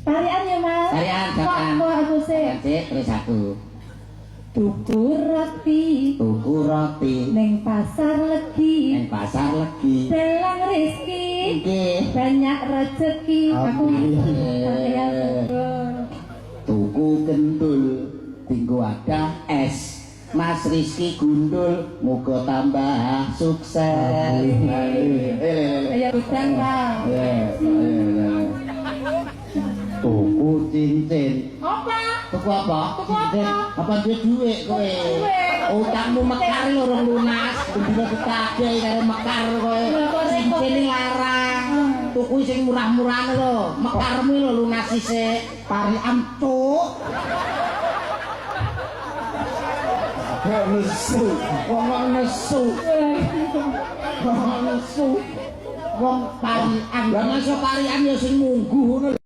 Parikan ya, Mas. Parikan, Kok sampean. kok aku sih. Sik, terus aku. Tuku roti Tuku roti ning pasar Legi. Ning pasar Legi. Selang rezeki. Nggih. Banyak rezeki. Aku Amin. sampeyan monggo. Tuku kendul tinggo ada es. Mas Rizky gundul, muga tambah sukses. Amin. Ayo udang, Pak. Tuku cincin. Apa? Tuku apa? Tuku apa? Cincin. Apa duwe dhuwit kowe? Duwe. Utangmu mekar lho rong lunas, bendina ditagih karo mekar kowe. Lho, kok repot. Cincin larang. Tuku sing murah-murah lho, mekarmu lho lunas sisik. Parikan cuk. Gak nesu, wong kok nesu. Wong kok nesu. Wong parikan. Lah masa parikan ya sing mungguh ngono.